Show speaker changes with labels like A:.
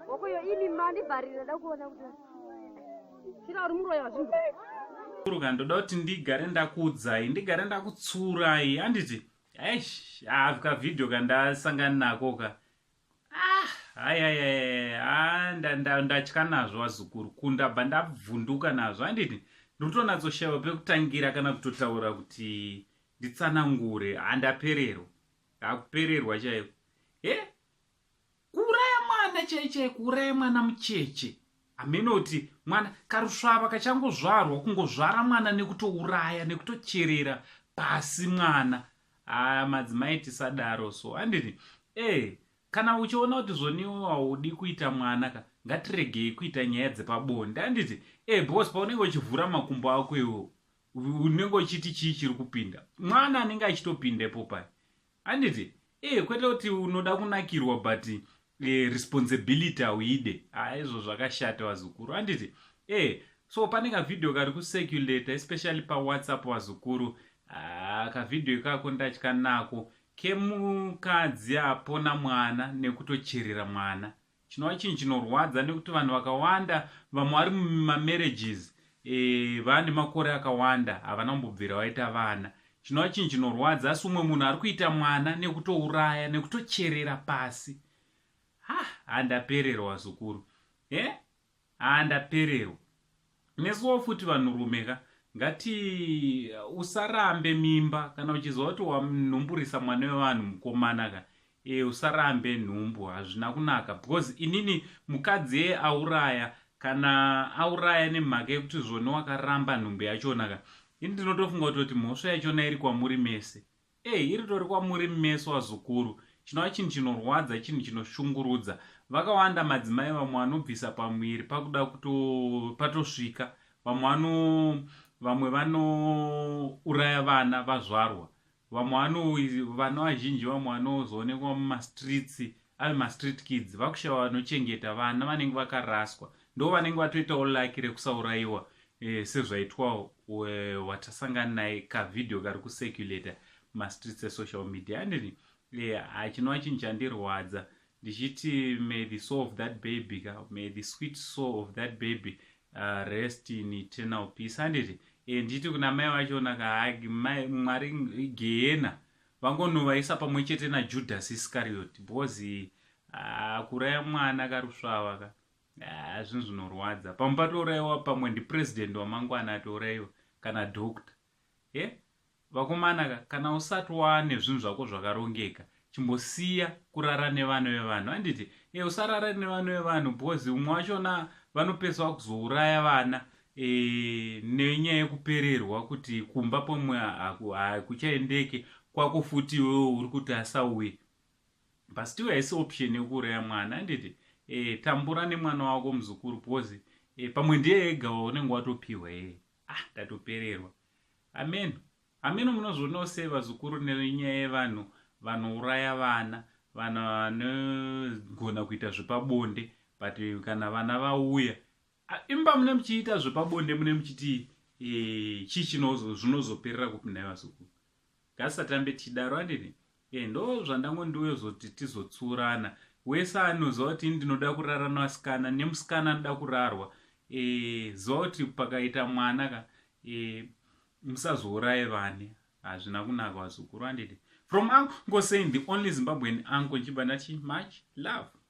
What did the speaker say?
A: Wakuyo ini mandivharira da kuona kuti chira uri muroyi wazvinhu.
B: Kuruka ndoda kuti ndigare ndakuudzai ndigare ndakutsurai handiti eish ah ka video kandasangana nako ka ah hayayaya ndatya nazvo vazukuru kundabva ndabvunduka nazvo handiti ndikutonatsoshaiwa pekutangira kana kutotaura kuti nditsanangure handapererwa ndakupererwa chaiko he kuuraya mwana chai chai kuuraya mwana mucheche hameno kuti mwana karusvava kachangozvarwa kungozvara mwana nekutouraya nekutocherera pasi mwana haa madzimai tisadaro so handiti e kana uchiona kuti zvoniwo haudi kuita mwana ka ngatiregei kuita nyaya dzepabonde handiti e because paunenge uchivhura makumbo ako iwo unenge uchiti chii chiri kupinda mwana anenge achitopindepo pai handiti e kwete kuti unoda kunakirwa but e, responsibility hauide ha izvo zvakashata vazukuru handiti e so pane kavhidhiyo kari kucirculata especially pawhatsapp vazukuru ha kavhidhiyo ikako ndatya nako kemukadzi apona mwana nekutocherera mwana chinova chinhu chinorwadza nekuti vanhu vakawanda vamwe vari mumamarriages e, vane makore akawanda havana kumbobvira vaita vana chinova chinhu chinorwadza asi umwe munhu ari kuita mwana nekutouraya nekutocherera pasi ha handapererwa zukuru e eh? Haa ndapererwa. Nesuwo futi vanhurume ka ngati usarambe mimba kana uchiziva kuti wanhumburisa mwana wevanhu mukomana ka e usarambe nhumbu hazvina kunaka because inini mukadzi eye auraya kana auraya nemhaka yekuti zvoni wakaramba nhumbu yachona ka ini ndinotofunga kutoti mhosva yachona iri kwamuri mese Ey iritori kwamuri meso vazukuru chinova chinhu chinorwadza chinhu chinoshungurudza vakawanda madzimai vamwe vanobvisa pamuviri pakuda kuto patosvika vamwe vano vamwe vanouraya vana vazvarwa vamwe vano vana vazhinji vamwe vanozoonekwa mumastreets ave mastreet kids vakushaiwa vanochengeta vana vanenge vakaraswa ndo vanenge vatoitawo laki rekusaurayiwa e, sezvaitwa eh, watasangana naye kavhidhiyo kari kucirculata mastreets esocial media andini eh, chinova chinhu chandirwadza ndichiti may the soul of that baby ka may the sweet soul of that baby rest in eternal peace handiti e, ndichiti kuna mai vachona ka mwari gehena vangonovaisa pamwe chete najudas iscariot because ah, kuuraya mwana karusvava ka ah, zvinhu zvinorwadza pamwe patourayiwa pamwe ndipresident wamangwana atourayiwa kana doctor e eh? vakomana ka kana usati waane zvinhu zvako zvakarongeka chimbosiya kurara nevana vevanhu handiti e usarara nevana vevanhu because umwe wachona vanopesa vakuzouraya vana e, nenyaya yekupererwa kuti kumba pamwe hakuchaendeke kwako futi iwewe uri kuti asauye but still haisi option yekuuraya mwana handiti e, tambura nemwana wako muzukuru because e, pamwe ndiye ega waunenge watopiwa ee ah ndatopererwa amen Hameno munozvionawo sei vazukuru nenyaya yevanhu vanouraya vana vanhu vanogona kuita zvepabonde but kana vana vauya imba mune muchiita zvepabonde mune muchiti e, chii zvinozoperera kupi nhai vazukuru ngatisatambe tichidaro andini e, ndo zvandangondiuyozoti tizotsurana wese anoziva kuti ndinoda kurara nevasikana nemusikana anoda kurarwa e, ziva kuti pakaita mwana ka e, musazouraye vane hazvina kunaka vazukuru handiti from uncle saying the only zimbabwean uncle nchibva ndati much love.